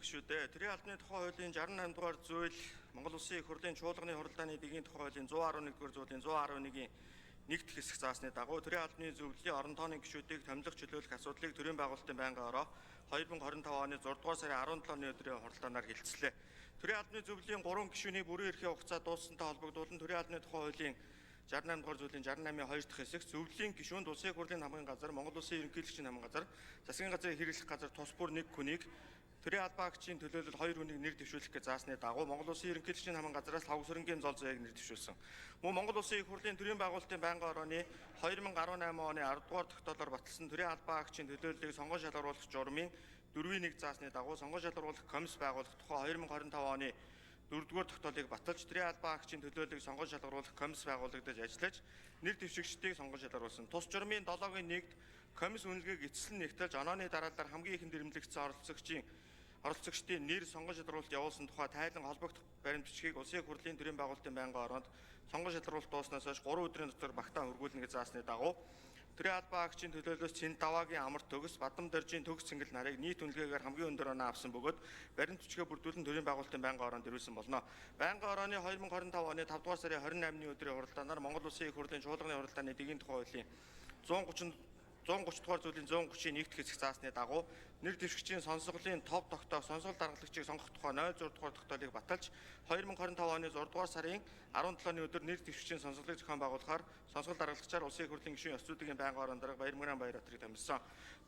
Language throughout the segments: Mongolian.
гишүүдээ, төрийн албаны тухай хуулийн 68 дугаар зүйл, Монгол Улсын их хурлын чуулганы хуралдааны дэгийн тухай хуулийн 111 дугаар зүйлийн 111-ийн нэгдэх хэсэг заасны дагуу төрийн албаны зөвлөлийн орон тооны гишүүдийг томилох чөлөөлөх асуудлыг төрийн байгуулалтын байнгын ороо 2025 оны 6 дугаар сарын 17-ны өдрийн хуралдаанаар хэлэлцлээ. Төрийн албаны зөвлөлийн 3 гишүүний бүрэн эрхийн хугацаа дууссантай холбогдуулан төрийн албаны тухай хуулийн 68 дугаар зүйлийн 68-ийн 2 дахь хэсэг зөвлөлийн гишүүнд Улсын их хурлын хамгааллын газар, Монгол Улсын ерөнхийлөгчийн хамгааллын газар, засгийн газрын хэрэглэх газар тус бүр нэг хүнийг төрийн албан агчийн төлөөлөл 2 хүнийг нэр дэвшүүлэх гэж заасны дагуу Монгол Улсын ерөнхийлөгчийн хамгааллын газраас Лхагва Сүрэнгийн зол заяаг нэр дэвшүүлсэн. Мөн Монгол Улсын их хурлын төрийн байгуулалтын байнгын орооны 2018 оны 10 дугаар тогтоолоор баталсан төрийн албан агчийн төлөөллийг сонгон шалгаруулах журмын 4-ийн 1 заасны дагуу сонгон шалгаруулах комисс байгуулах тухай 2025 оны 4-р тогтоолыг баталж төрийн албан агчийн төлөөллийг сонгон шалгаруулах комисс байгуулагдаж ажиллаж нэр дэвшигчдийг сонгон шалгаруулсан. Тус журмын 7-гийн 1-д комисс үнэлгээг эцэслэн нэгтэлж онооны дараалалаар хамгийн ихэнд дэрэмлэгдсэн оролцогчдын нэр сонгон шалгаруулалт явуулсан тухай тайлан холбогдох баримт бичгийг Улсын их хурлын төрийн байгуулалтын байнгын ороонд сонгон шалгаруулалт дууснаас хойш 3 өдрийн дотор багтаан хүргүүлнэ гэж заасны дагуу төрийн албан агчийн төлөөллөөс Цэнд даваагийн амар төгс, Бадам доржийн төгс цэнгэл нарыг нийт үнэлгээгээр хамгийн өндөр оноо авсан бөгөөд баримт бичгээ бүрдүүлэн төрийн байгуулалтын байнгын ороонд ирүүлсэн болно. Байнгын орооны 2025 оны 5 дугаар сарын 28-ны өдрийн хуралдаанаар Монгол Улсын их хурлын чуулганы хуралдааны дэгийн тухай хуулийн 130 дугаар зүйлийн 130-ийн нэгдэх хэсэг заасны дагуу нэр дэвшигчийн сонсголын тов тогтоох сонсгол даргалагчийг сонгох тухай 06 дугаар тогтоолыг баталж 2025 оны 6 дугаар сарын 17-ны өдөр нэр дэвшигчийн сонсголыг зохион байгуулахаар сонсгол даргалагчаар Улсын их хурлын гишүүн ёс зүйн байнгын ороон дарга Баярмөрийн Баярбаатарыг томилсон.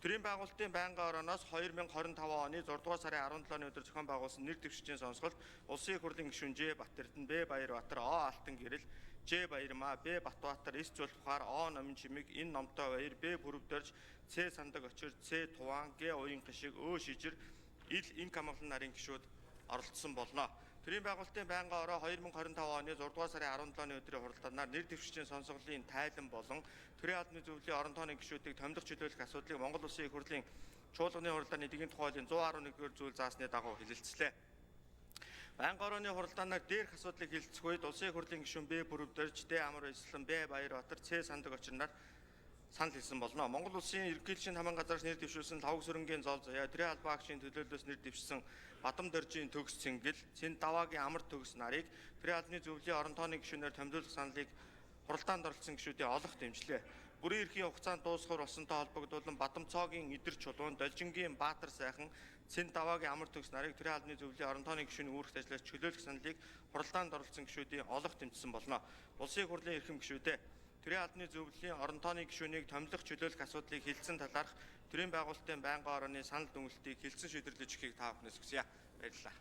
Төрийн байгуулалтын байнгын орооноос 2025 оны 6 дугаар сарын 17-ны өдөр зохион байгуулсан нэр дэвшигчийн сонсголд Улсын их хурлын гишүүн Ж Батэрдэн, Б Баярбаатар, О Алтан гэрэл, Ж Баярмаа, Б Батбаатар, С Зулбухаар, О Номин Чимэг, Н Номтой Баяр, Б Пүрвдөрж, С Сандаг Очир, С Туваан, Г Уян Гишиг, Ө Шижир, Ил Инк Амгалан нарын гишүүд оролцсон болно. Төрийн байгуулалтын байнгын ороо 2025 оны 6 дугаар сарын 17-ны өдрийн хуралдаанаар нэр дэвшигчийн сонсголын тайлан болон төрийн албаны зөвлөлийн орон тооны гишүүдийг томилох чөлөөлөх асуудлыг Монгол Улсын их хурлын чуулганы хуралдааны дэгийн тухай хуулийн 111-р зүйл заасны дагуу хэлэлцлээ. Байнгын орооны хуралдаанаар дээрх асуудлыг хэлэлцэх үед Улсын их хурлын гишүүн Б Пүрвдөрж, Д Амар Баясгалан, Б Баярбаатар, С Сандаг Очир нар санал хэлсэн болно. Монгол Улсын ерөнхийлөгчийн хамгааллын газраас нэр дэвшүүлсэн Лхагва Сүрэнгийн зол заяа, төрийн албан агчийн төлөөллөөс нэр дэвшсэн Бадам доржийн төгс цэнгэл, Цэнд даваагийн амар төгс нарыг төрийн албаны зөвлөлийн орон тооны гишүүнээр томилох саналыг хуралдаанд оролцсон гишүүдийн олох дэмжлээ. Бүрэн эрхийн хугацаанд дуусахаар болсонтой холбогдуулан Бадам цоогийн эдэр чулуун, Должингийн Баатар сайхан, Цэнд даваагийн амар төгс нарыг төрийн албаны зөвлөлийн орон тооны гишүүний үүрэгт ажиллаж чөлөөлөх саналыг хуралдаанд оролцсон гишүүдийн олох дэмжсэн болно. Улсын их хурлын эрхэм гишүүдээ, төрийн албаны зөвлөлийн орон тооны гишүүнийг томилох чөлөөлөх асуудлыг хэлэлцсэн талаарх төрийн байгуулалтын байнгын орооны санал дүгнэлтийг хэлэлцэн шийдвэрлэж өгөхийг та бүхнээс хүсье. Баярлалаа.